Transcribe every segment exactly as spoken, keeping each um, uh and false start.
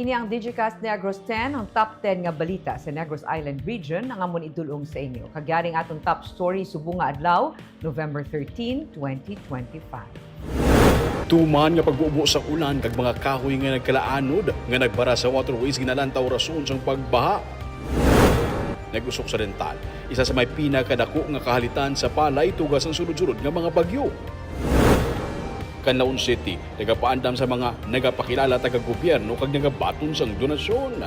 Ini ang Digicast Negros ten, ang top ten nga balita sa Negros Island Region, ang amon idul-ong sa inyo. Kag yari ang aton top story subong nga adlaw, November thirteen, twenty twenty-five. Tuman nga pagbubo sa ulan kag mga kahoy nga nagkalaanod nga nagbara sa waterways ginalantaw rason sang pagbaha. Negros Occidental, isa sa may pinakadako nga kahalitan sa palay tuga sang sunod-sunod nga mga bagyo. Canlaon City, nagapaandam sa mga nagapakilala taga-gobyerno kag nagabaton sang donasyon.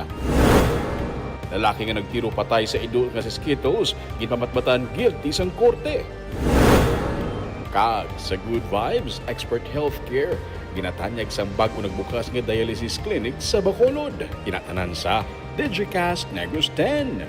Lalaki nga nagtiro patay sa ido nga si Skittles, ginpamatbatan guilty sang korte. Kag sa Good Vibes Expert Healthcare, ginatanyag sang bag-o nagbukas nga dialysis clinic sa Bacolod. Ina tanan sa Digicast Negros ten.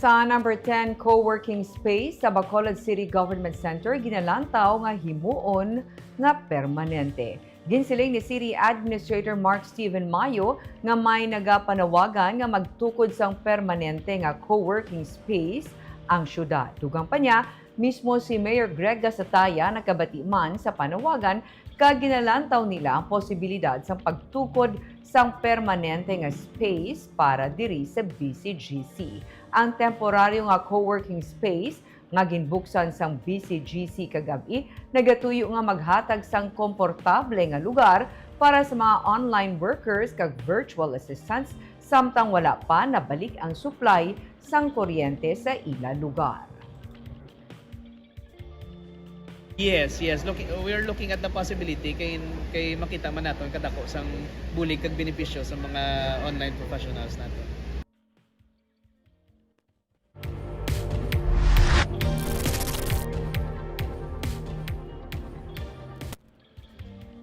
Sa number ten, co-working space sa Bacolod City Government Center ginalantaw nga himuon nga permanente. Ginsiling ni City Administrator Mark Steven Mayo nga may nagapanawagan nga magtukod sang permanente nga co-working space ang syudad. Dugang pa niya, mismo si Mayor Greg Gasataya nagkabati man sa panawagan kag ginalantaw nila ang posibilidad sang pagtukod sang permanente nga space para diri sa B C G C. Ang temporaryo nga co-working space nga ginbuksan sang B C G C kagab-i nagatuyo nga maghatag sang komportable nga lugar para sa mga online workers kag virtual assistants samtang wala pa nabalik ang supply sang kuryente sa ila lugar. Yes, yes. Looking, we're looking at the possibility kay, kay makita man naton kadako sang bulig kag benepisyo sa mga online professionals naton.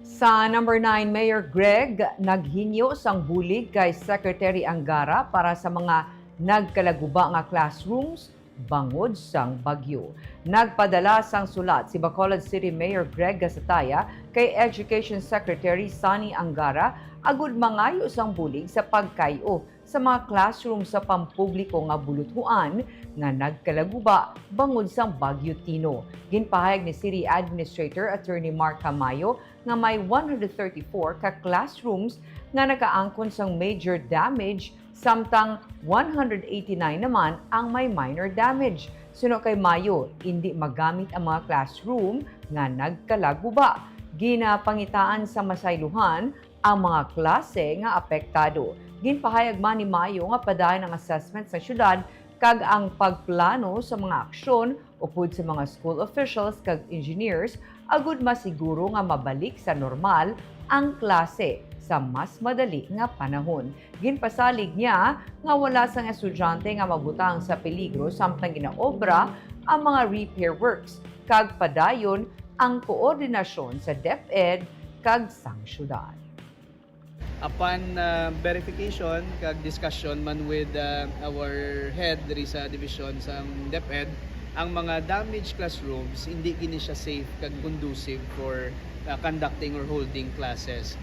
Sa number nine, Mayor Greg naghingyo sang bulig kay Secretary Angara para sa mga nagkalaguba nga classrooms bangod sang bagyo. Nagpadala sang sulat si Bacolod City Mayor Greg Gasataya kay Education Secretary Sonny Angara agud mangayo sang bulig sa pagkay-o sa mga classroom sa pampubliko nga buluthoan nga nagkalaguba bangod sang Bagyo Tino. Ginpahayag ni City Administrator Attorney Mark Camayo nga may one hundred thirty-four ka classrooms nga nakaangkon sang major damage, samtang one hundred eighty-nine naman ang may minor damage. Suno kay Mayo, indi magamit ang mga classroom nga nagkalaguba. Ginapangitaan sa masaylohan ang mga klase nga apektado. Ginpahayag man ni Mayo nga padayon ang assessment sa syudad kag ang pagplano sa mga aksyon upod sa mga school officials kag engineers agud masiguro nga mabalik sa normal ang klase sa mas madali nga panahon. Ginpasalig niya nga wala sang estudyante nga mabutang sa peligro samtang ginaobra ang mga repair works kag padayon ang koordinasyon sa DepEd kag sang syudad. Upon uh, verification kag discussion man with uh, our head diri sa division sa DepEd, ang mga damaged classrooms, hindi gini siya safe kag conducive for uh, conducting or holding classes.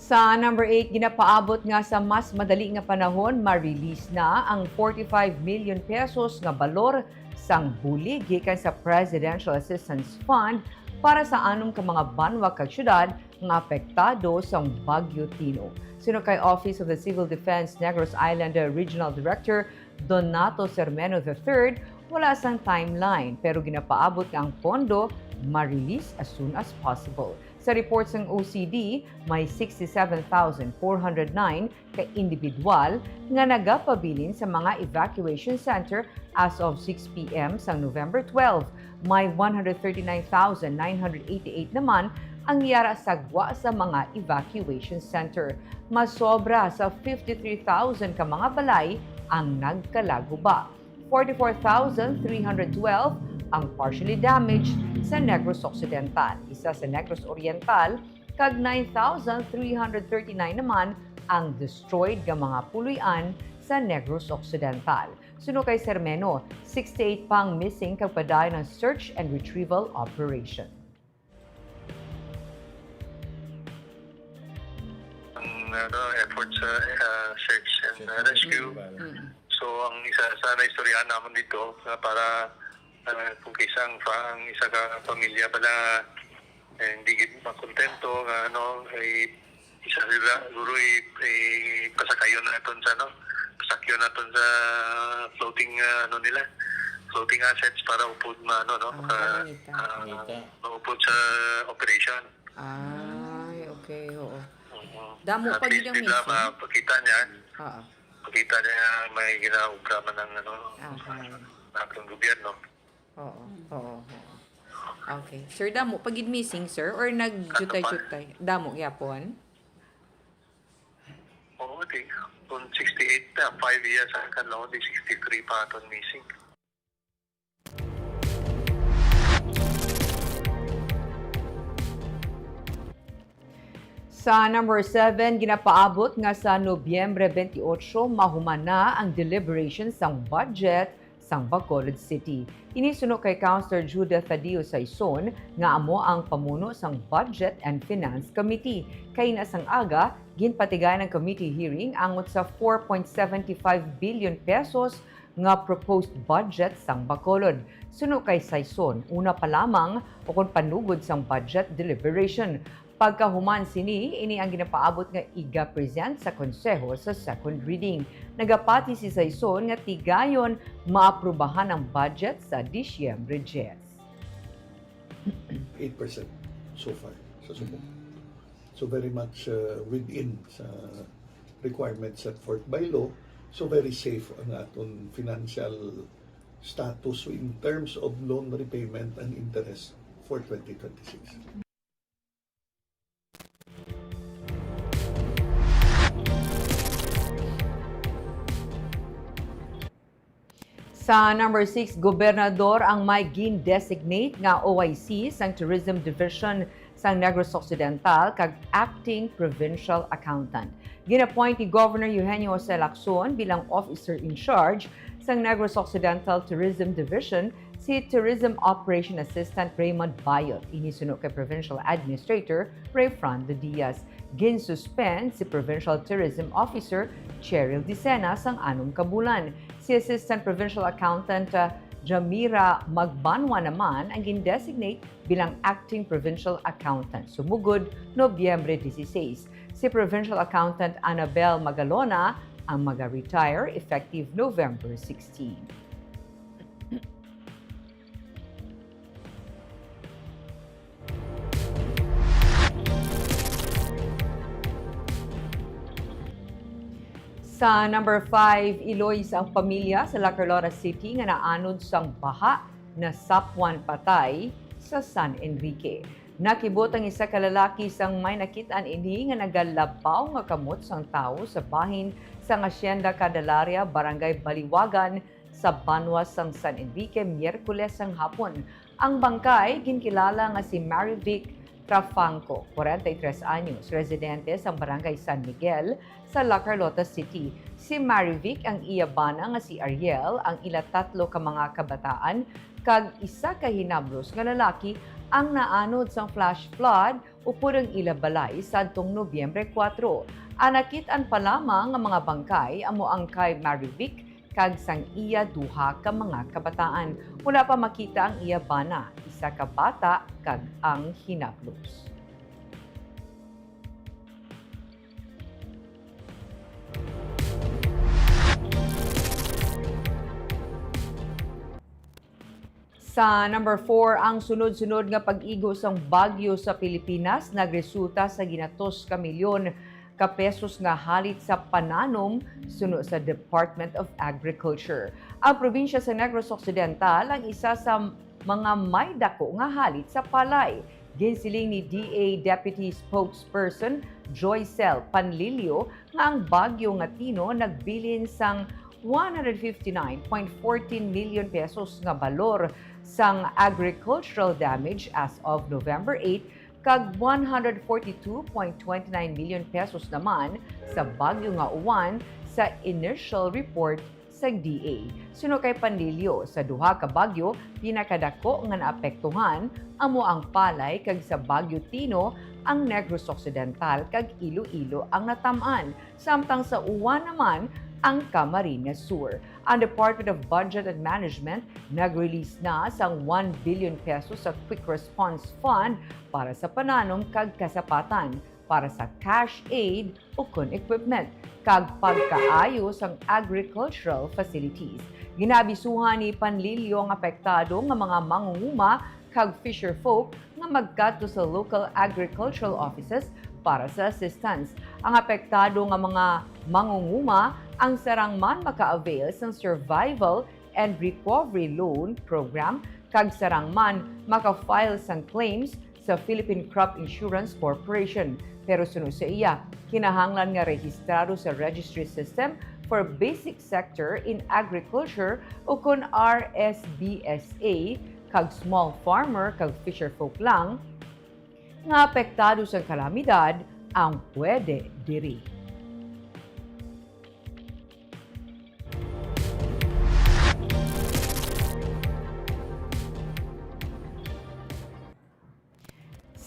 Sa number eight, ginapaabot nga sa mas madali nga panahon, ma-release na ang forty-five million pesos nga balor sang bulig gikan sa Presidential Assistance Fund para sa anom ka mga banwa kag syudad nga apektado sang Bagyo Tino. Suno kay Office of the Civil Defense Negros Island Regional Director Donato Sermeno the third, wala sang timeline, pero ginapaabot nga ang pondo ma-release as soon as possible. Sa report sang O C D, may sixty-seven thousand four hundred nine ka indibidwal nga nagapabilin sa mga evacuation center as of six P M sang November twelve. May one hundred thirty-nine thousand nine hundred eighty-eight naman ang yara sa gwa sa mga evacuation center. Masobra sa fifty-three thousand ka mga balay ang nagkalaguba. Forty-four thousand three hundred twelve ang partially damaged sa Negros Occidental, isa sa Negros Oriental, kag nine thousand three hundred thirty-nine naman ang destroyed nga mga puloy-an sa Negros Occidental. Suno kay Sermeno, sixty-eight pang missing kag padayon ang search and retrieval operation. Ang ano, effort sa ah, search and ah, rescue. So ang isa sa naistoryahan naman dito na para ah, kung kisa ang, fa- ang isa ka pamilya pala eh, hindi gid makontento nga ano ay isa sila siguro i- i- pasakayon naton sa ano pasakyon naton sa floating ah, ano nila floating assets para upod ma ano no Ah, maka- mangita. ah, Mangita. maupod sa operation. Ay, okay, oo. Oo. Damo At pa least gid ang bigla missing. Mapakita niya, Oo. Pakita niya may ginaubra man ang ano, Ahay. atong gobyerno. Oo. Oo. Oo. Okay. Sir, damo pa gid missing, sir, or nagjutay-jutay? Damo gyapon? Oo, di. Kung sixty-eight na, five years ang kanlaw, di sixty-three pa aton missing. Sa number seven, ginapaabot nga sa Nobyembre twenty-eight mahuman na ang deliberation sang budget sang Bacolod City. Ini suno kay Councilor Judith Adio Saison nga amo ang pamuno sang Budget and Finance Committee. Kaina sang aga, ginpatigayan ang committee hearing angot sa four point seven five billion pesos nga proposed budget sang Bacolod. Suno kay Saison, una pa lamang ukon panugod sang budget deliberation. Pagkahuman sini, ini ang ginapaabot nga iga-present sa Konseho sa second reading. Nagapati si Saison nga tigayon maaprubahan ang budget sa Disyembre diyes. eight percent so far sa Sugbo. So very much uh, within sa requirements set forth by law. So very safe ang aton financial status in terms of loan repayment and interest for twenty twenty-six. Sa number six, gobernador ang may gin-designate nga O I C sang Tourism Division sang Negros Occidental kag acting provincial accountant. Gin-appoint ni Governor Eugenio Jose Lacson bilang officer in charge sang Negros Occidental Tourism Division si Tourism Operation Assistant Raymond Bayot, ini suno kay Provincial Administrator Rayfrando Diaz. Gin-suspend si Provincial Tourism Officer Cheryl Dicena sang anom ka bulan. Si Assistant Provincial Accountant ah, Jamira Magbanwa naman ang gin-designate bilang Acting Provincial Accountant sumugod Nobyembre dieciséis. Si Provincial Accountant Annabel Magalona ang maga-retire effective November sixteen. Sa number five, iloy sa ang pamilya sa La Carlota City nga naanod sang baha nasapwan patay sa San Enrique. Nakibot ang isa ka lalaki sang may nakit-an ini nga nagalabaw nga kamot sang tawo sa bahin sang Hacienda Candelaria, Barangay Baliwagan, sa banwa sang San Enrique, Miyerkules sang hapon. Ang bangkay ginkilala nga si Marivic Trafanco, kwarenta y tres anyos, residente sang Barangay San Miguel sa La Carlota City. Si Marivic, ang iya bana nga si Ariel, ang ila tatlo ka mga kabataan, kag isa ka hinablos nga lalaki ang naanod sang flash flood upod ang ila balay sadtong Nobyembre kuwatro. Ang nakit-an pa lamang nga mga bangkay amo ang kay Marivic kag sang iya duha ka mga kabataan. Wala pa makita ang iya bana, isa ka bata, kag ang hinablos. Sa number four, ang sunod-sunod nga pag-igo sang bagyo sa Pilipinas nagresulta sa ginatos ka milyon ka pesos nga halit sa pananom, suno sa Department of Agriculture. Ang probinsya sa Negros Occidental ang isa sa mga may dako nga halit sa palay. Ginsiling ni D A Deputy Spokesperson Joycel Panlilio nga ang bagyo nga Tino nagbilin sang one hundred fifty-nine point fourteen million pesos nga balor sang agricultural damage as of November eight, kag one hundred forty-two point twenty-nine million pesos naman sa bagyo nga Uwan sa initial report sang D A. Suno kay Panlilio, sa duha ka bagyo, pinakadako nga naapektuhan amo ang Palay, kag sa Bagyo Tino ang Negros Occidental kag Iloilo ang natam-an, samtang sa uwan naman ang Camarines Sur. Ang Department of Budget and Management nag-release na sang one billion pesos sa Quick Response Fund para sa pananom kag kasapatan, para sa cash aid ukon equipment, kag pagkaayo sang agricultural facilities. Ginaabisuhan ni Panlilio ang apektado nga mga mangunguma kag fisherfolk nga magkadto sa local agricultural offices para sa assistance. Ang apektado nga mga mangunguma ang sarang man maka-avail sang Survival and Recovery Loan Program, kag sarang man maka-file sang claims sa Philippine Crop Insurance Corporation. Pero suno sa iya, kinahanglan nga rehistrado sa Registry System for Basic Sector in Agriculture, ukon R S B S A, kag small farmer kag fisherfolk lang nga apektado sang kalamidad ang pwede diri.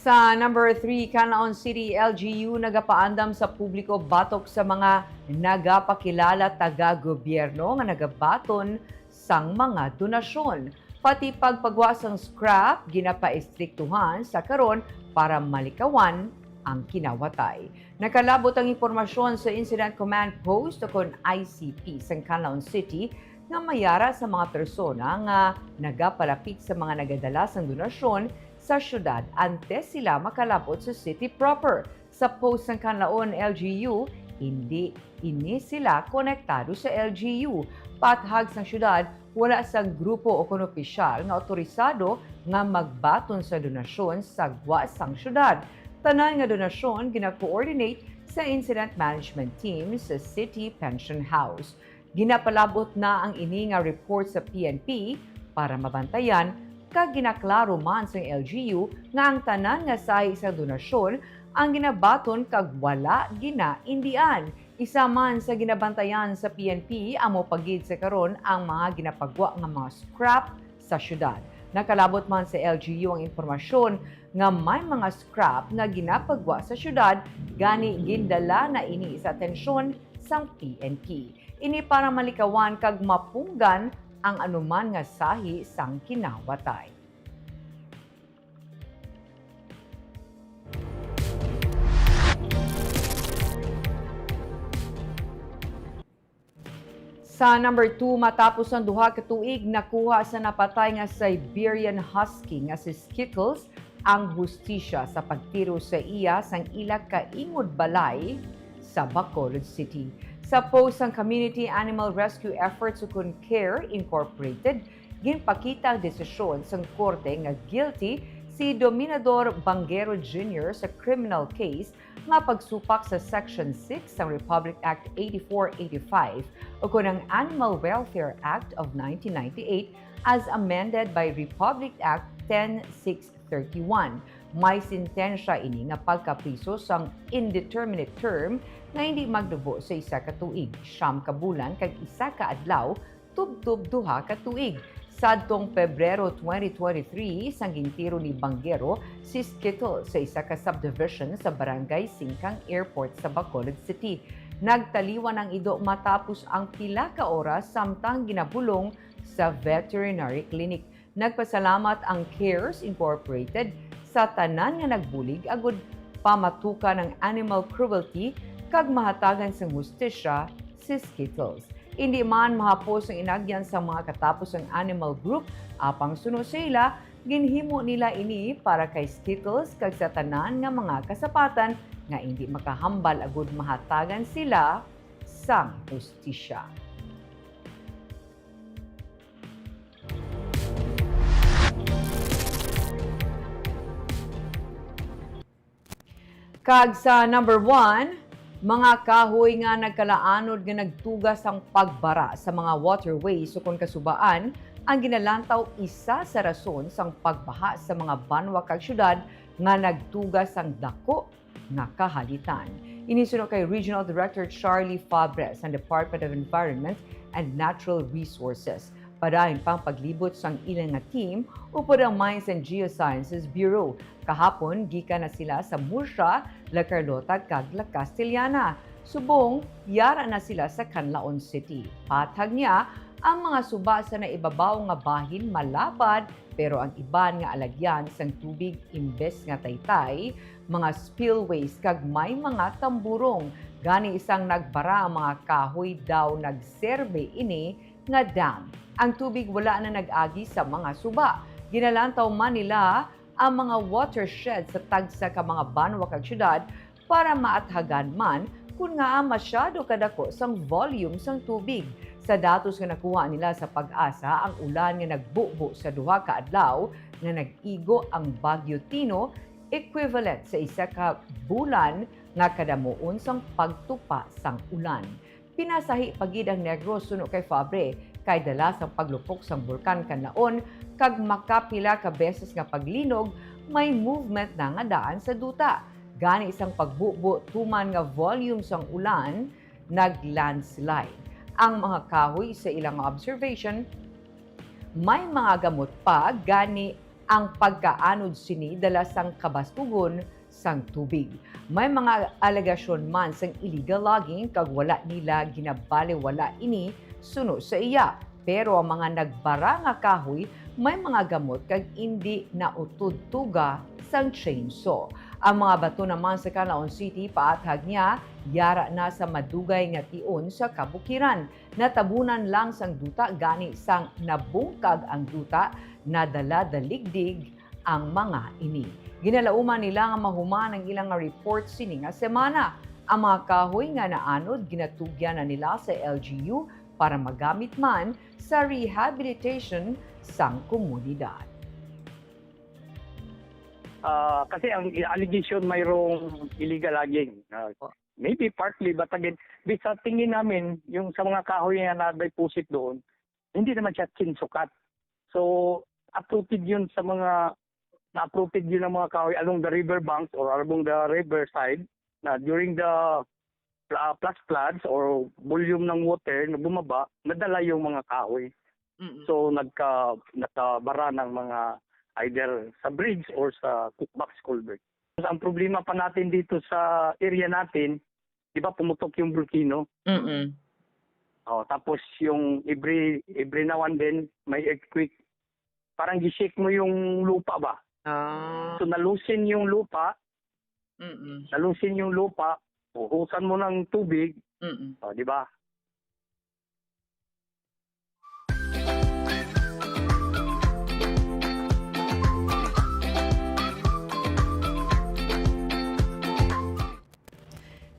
Sa number three, Canlaon City L G U nagapaandam sa publiko batok sa mga nagapakilala taga-gobyerno nga nagabaton sang mga donasyon. Pati pagpagwa sang scrap ginapaistriktuhan sa karon para malikawan ang kinawatay. Nakalabot ang impormasyon sa Incident Command Post, ukon I C P, sang Canlaon City nga may ara sa mga persona nga nagapalapit sa mga nagadala sang donasyon sa syudad antes sila makalabot sa city proper. Sa post sang Canlaon L G U, hindi ini sila konektado sa L G U. Pathag sang syudad, wala sang grupo ukon opisyal nga awtorisado nga magbaton sa donasyon sa gwa sang syudad. Tanan nga donasyon gina-coordinate sa Incident Management Team sa City Pension House. Ginapalabot na ang ini nga report sa P N P para mabantayan, kag ginaklaro man sang L G U nga ang tanan nga sahi sang donasyon ang ginabaton kag wala ginaindian. Isa man sa ginabantayan sa P N P amo pa gid sa karon ang mga ginapagwa nga mga scrap sa syudad. Nakalabot man sa L G U ang impormasyon nga may mga scrap nga ginapagwa sa syudad, gani gindala na ini sa atensyon sang P N P. Ini para malikawan kag mapunggan ang anuman nga sahi sang kinawatay. Sa number two, matapos ang duha ka tuig, nakuha sa napatay nga Siberian Husky nga si Skittles ang hustisya sa pagtiro sa iya sang ila ka ingod balay sa Bacolod City. Sa post sang Community Animal Rescue Efforts ukon CARE Incorporated, ginpakita ang desisyon sang korte nga guilty si Dominador Banguero Junior sa criminal case nga pagsupak sa Section six sang Republic Act eighty-four eighty-five ukon ang Animal Welfare Act of nineteen ninety-eight as amended by Republic Act ten six thirty-one. May sentensya ini nga pagkapriso sang indeterminate term nga hindi magnubo sa isa ka tuig, siyam ka bulan, kag isa ka adlaw tubtob duha ka tuig. Sadtong Pebrero twenty twenty-three, sang gintiro ni Banguero si Skittle sa isa ka subdivision sa Barangay Singkang Airport sa Bacolod City. Nagtaliwan ang ido matapos ang pila ka oras samtang ginabulong sa veterinary clinic. Nagpasalamat ang CARES Incorporated sa tanan nga nagbulig agud pamatukan ang animal cruelty kag mahatagan sang hustisya si Skittles. Indi man mahapos ang inagyan sang mga katapusang animal group, apang suno sa ila, ginhimo nila ini para kay Skittles kag sa tanan nga mga kasapatan nga indi makahambal agud mahatagan sila sang hustisya. Kag sa number one, mga kahoy nga nagkalaanod nga nagtuga sang pagbara sa mga waterways ukon kasubaan ang ginalantaw isa sa rason sang pagbaha sa mga banwa kag syudad nga nagtuga sang dako nga kahalitan. Ini suno kay Regional Director Charlie Fabre sang Department of Environment and Natural Resources. Padayon pang paglibot sang ila nga team upod ang Mines and Geosciences Bureau. Kahapon, gikan na sila sa Murcia, La Carlota, kag La Castellana. Subong, yara na sila sa Canlaon City. Patag niya, ang mga suba sa naibabaw nga bahin malapad, pero ang iban nga alagyan sang tubig imbes nga taytay, mga spillways kag may mga tamburong. Gani sang nagbara ang mga kahoy daw nagserbe ini nga dam. Ang tubig wala na nag-agi sa mga suba. Ginalantaw man nila ang mga watershed sa tagsa ka mga banwa kag syudad para maathagan man kon ngaa masyado kadako sang volume sang tubig. Sa datos nga nakuha nila sa PAGASA, ang ulan nga nagbubo sa duha ka adlaw nga nag-igo ang Bagyo Tino, equivalent sa isa ka bulan nga kadamuon sang pagtupa sang ulan. Pinasahi pa gid ang Negros suno kay Fabre, kay dala sang paglupok sang Bulkan Canlaon kag makapila ka beses nga paglinog, may movement na nga daan sa duta. Gani sang pagbubo tuman nga volume sang ulan, nag-landslide. Ang mga kahoy sa ilang observation, may mga gamot pa, gani ang pagkaanod sini dala sang kabastugon sang tubig. May mga alegasyon man sang illegal logging kag wala nila ginabalewala ini suno sa iya. Pero ang mga nagbara nga kahoy may mga gamot kag indi nautod tuga sang chainsaw. Ang mga bato naman sa Canlaon City, paathag niya, yara na sa madugay nga tion sa kabukiran. Natabunan lang sang duta, gani sang nabungkag ang duta, nadala daligdig ang mga ini. Ginalauman nila nga mahuman ang ilang nga report sini nga semana. Ang mga kahoy nga naanod ginatugyan na nila sa L G U para magamit man sa rehabilitation sang komunidad. Ah, kasi ang allegation mayroong illegal logging. Ah, Oh. Maybe partly, but again, di sa tingin namin, yung sa mga kahoy na na-deposit doon, hindi naman siya kinsukat. So, uprooted yun sa mga, na-uprooted yun ang mga kahoy along the river banks or along the river side na during the uh, flash floods or volume ng water na bumaba, nadala yung mga kahoy. Mm-mm. So, nagka, nagkabara ng mga either sa bridge or sa box culvert. Ang problema pa natin dito sa area natin, di ba pumutok yung volcano? Mm-mm. Oh, tapos yung every every now and then may earthquake. Parang gi-shake mo yung lupa ba? Ah. So nalusin yung lupa, Mm-mm. nalusin yung lupa, uhusan mo ng tubig, Mm-mm. oh, di ba?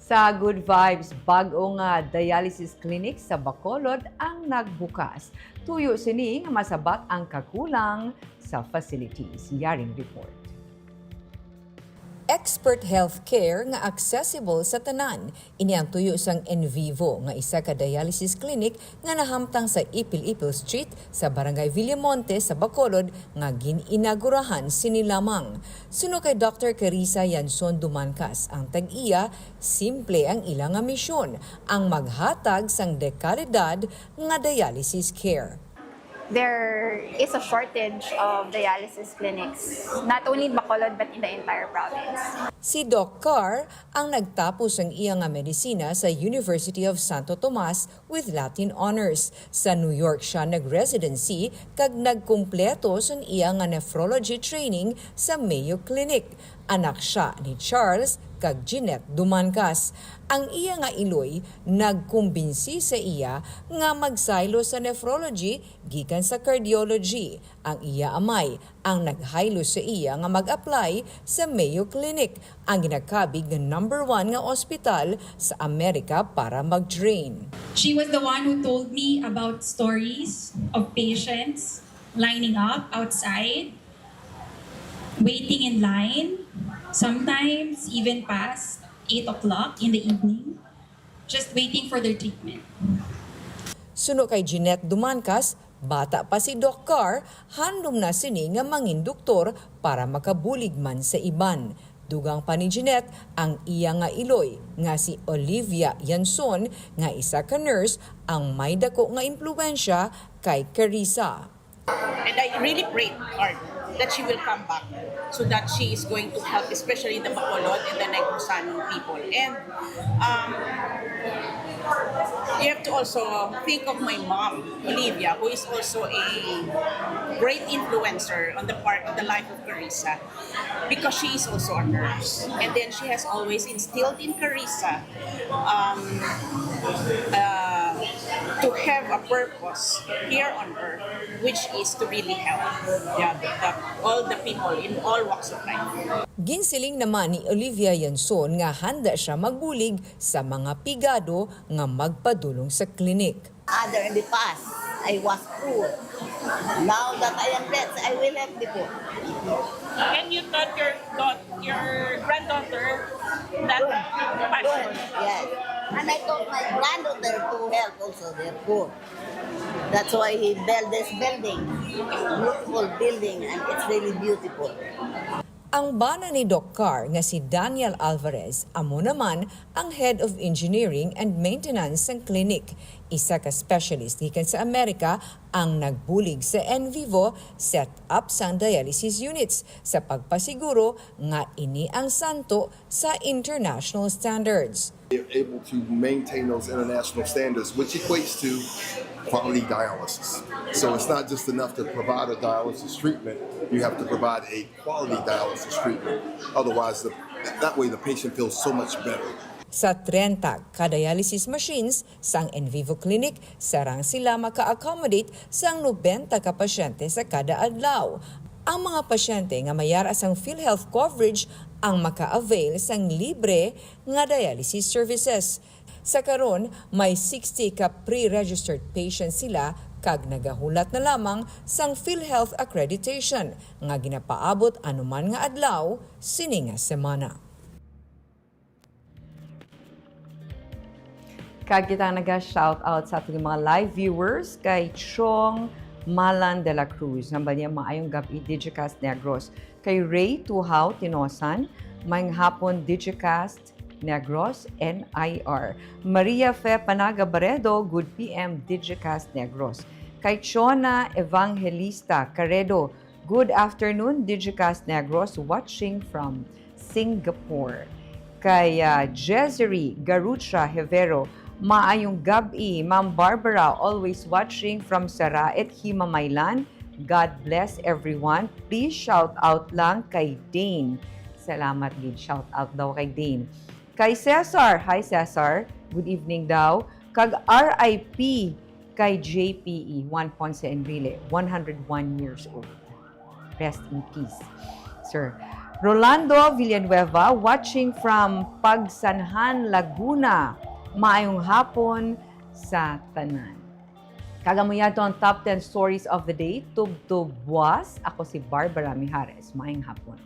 Sa Good Vibes, bag-o nga dialysis clinic sa Bacolod ang nagbukas. Tuyo sini nga masabat ang kakulang sa facilities. Yaring report. Expert healthcare nga accessible sa tanan. Ini ang tuyo sang Envivo, nga isa ka dialysis clinic nga nahamtang sa Ipil-Ipil Street sa Barangay Villamonte sa Bacolod, nga gin-inagurahan sini lamang. Suno kay Doctor Carissa Yanson Dumancas, ang tag-iya, simple ang ila nga misyon, ang maghatag sang dekalidad nga dialysis care. There is a shortage of dialysis clinics, not only in Bacolod but in the entire province. Si Doc Carr ang nagtapos sang iya nga medisina sa University of Santo Tomas with Latin Honors. Sa New York sia nag-residency kag nagkumpleto sang iya nga nephrology training sa Mayo Clinic. Anak sia ni Charles kag Jeanette Dumancas. Ang iya nga iloy nagkumbinsi sa iya nga magsaylo sa nephrology gikan sa cardiology. Ang iya amay ang naghaylo sa iya nga mag-apply sa Mayo Clinic, ang ginakabig nga number one nga ospital sa Amerika para mag-drain. She was the one who told me about stories of patients lining up outside, waiting in line, sometimes even past eight o'clock in the evening, just waiting for their treatment. Suno kay Jeanette Dumancas, bata pa si Doc Carr, handom na sini nga mangin doktor para makabulig man sa iban. Dugang pa ni Jeanette, ang iya nga iloy nga si Olivia Yanson, nga isa ka nurse, ang may dako nga impluwensya kay Carissa. And I really prayed hard that she will come back so that she is going to help, especially the Bacolod and the Negros people. And um, you have to also think of my mom, Olivia, who is also a great influencer on the part of the life of Carissa, because she is also a nurse. And then she has always instilled in Carissa um, uh, to have a purpose here on earth, which is to really help the, the, all the people in all walks of life. Ginsiling naman ni Olivia Yanson nga handa siya magbulig sa mga pigado nga magpadulong sa klinik. Other in the past, I was poor. Now that I am rich, I will help the poor. And you taught your daughter, your granddaughter that Good. passion. Yes. And I taught my granddaughter to help also their poor. That's why he built this building. Beautiful building, and it's really beautiful. Ang bana ni Doc Carr nga si Daniel Alvarez amo naman ang Head of Engineering and Maintenance sang klinik. Isa ka specialist gikan sa Amerika ang nagbulig sa Envivo set up sang dialysis units sa pagpasiguro nga ini ang santo sa international standards. They're able to maintain those international standards, which equates to quality dialysis. So it's not just enough to provide a dialysis treatment, you have to provide a quality dialysis treatment. Otherwise, the, that way the patient feels so much better. Sa trenta ka dialysis machines sang Envivo Clinic, sarang sila maka-accommodate sang nobenta ka pasyente sa kada adlaw. Ang mga pasyente nga may ara sang PhilHealth coverage ang maka-avail sang libre nga dialysis services. Sa karon, may sixty ka pre-registered patients sila kag nagahulat na lamang sang PhilHealth accreditation nga ginapaabot anuman nga adlaw sini nga semana. Kag kita naga-shout out sa ating mga live viewers, kay Chong Malan de la Cruz. Hambal niya, "Maayong gab-i, Digicast Negros." Kay Ray Tuhaw Tinosan, "Maayong hapon, Digicast Negros, N I R." Maria Fe Panaga Baredo, "Good P M, Digicast Negros." Kay Chona Evangelista Caredo, "Good afternoon, Digicast Negros, watching from Singapore." Kay ah, Jezeri Garucha Hevero, "Maayong gab-i, Ma'am Barbara, always watching from Saraet, Himamaylan. God bless everyone. Please shout out lang kay Dane." Salamat gid, shout out daw kay Dane. Kay Cesar, hi Cesar, good evening daw. Kag R I P kay J P E Juan Ponce Enrile, one hundred one years old. Rest in peace, sir. Rolando Villanueva, watching from Pagsanjan, Laguna. Maayong hapon sa tanan. Kag amo yadto ang top ten stories of the day, tubtob buwas. Ako si Barbara Mijares. Maayong hapon.